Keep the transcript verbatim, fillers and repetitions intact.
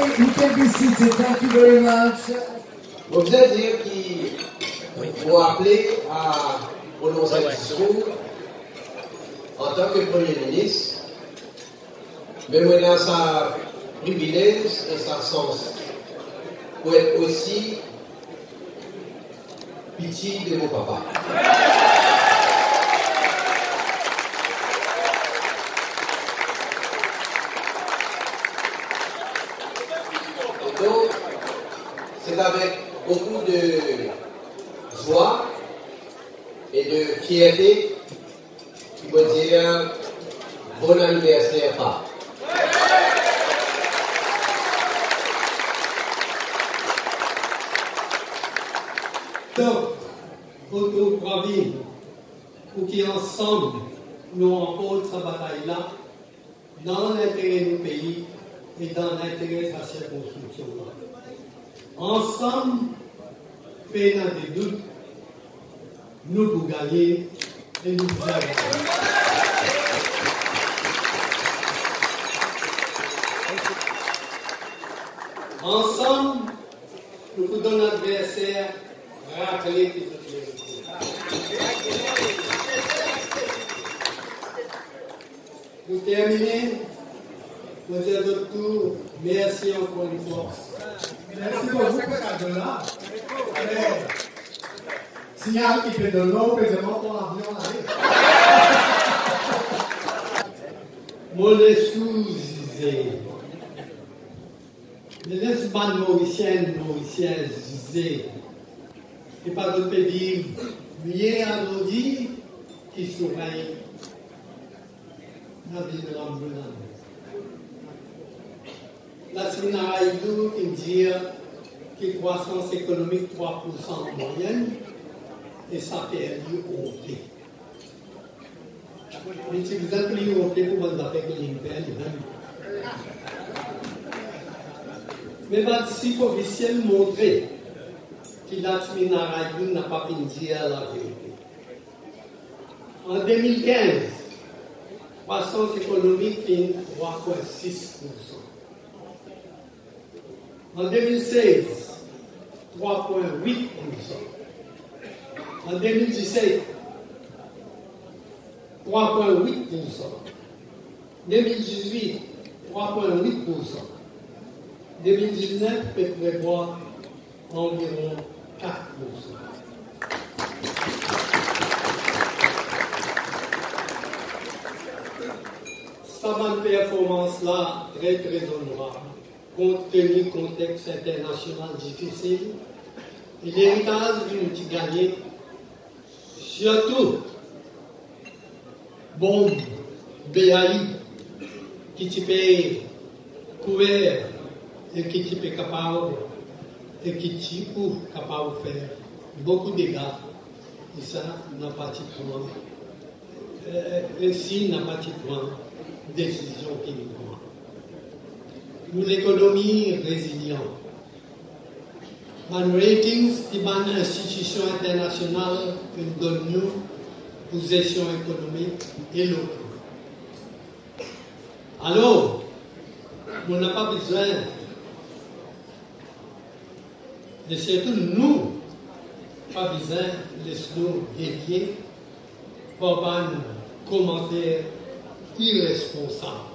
You can be seated. Thank you very much. Mo bizin dir ki mo aple a prononse enn diskour antan ki Premie Minis, me mo ena sa privilez e sa sans pou et osi piti de mo papa. Et donc, c'est avec beaucoup de joie et de fierté ki mo dir bon aniverser, pa. Donk, Otto Pravin, pou ki ansam nou ranport sa batay la, dan lintere nou pei e dan lintere sa sirkonstriksion la. Ansam, pena de dout, nou pou gagne e nou pou gagne. Ansam, nou pou donn adverser rakle ki zot merite. Pou termine, mo dir zot tou mersi ankor enn fwa. Mersi boukou pou kado la. Me signal ki pe donn mwa, pe donn mwa pou avion ale. Mo les ou zize. Me les bann Morisien, Morisien zize. E pa zot pe viv mie azordi ki Sourey Nabil Ramboul. Latminaraydou inn dir ki krwasans ekonomik trwa poursan an mwayenn, e sa fer li onte. Li ti bizin pli onte pou bann zafer ki linn fer limem. Me bann sif ofisiel montre ki Latminaraydou napa finn dir laverite. An de mil kinz, krwasans ekonomik finn trwa pwin sis poursan. An de mil sez, trwa pwin wit poursan. An de mil diset, trwa pwin wit poursan. De mil dizwit, trwa pwin wit poursan. De mil diznef pe prevwar anviron kat poursan. Sa bann performans la tre, tre onorab, kont teni kontex internasional difisil e leritaz ki nou ti gagne, sirtou bonm B A I ki ti pe kouver e ki ti pe kapav, e ki ti pou kapav fer boukou dega, e sa napa ti pran, e, e si napa ti pran desizion ki nou pran. Nou lekonomi rezilyan. Bann ratings ki bann institision internasional finn donn nou pou zesion ekonomik e lokal. Alor, mo napa bizin, e sirtou nou pa bizin les nou devie par bann komanter iresponsab.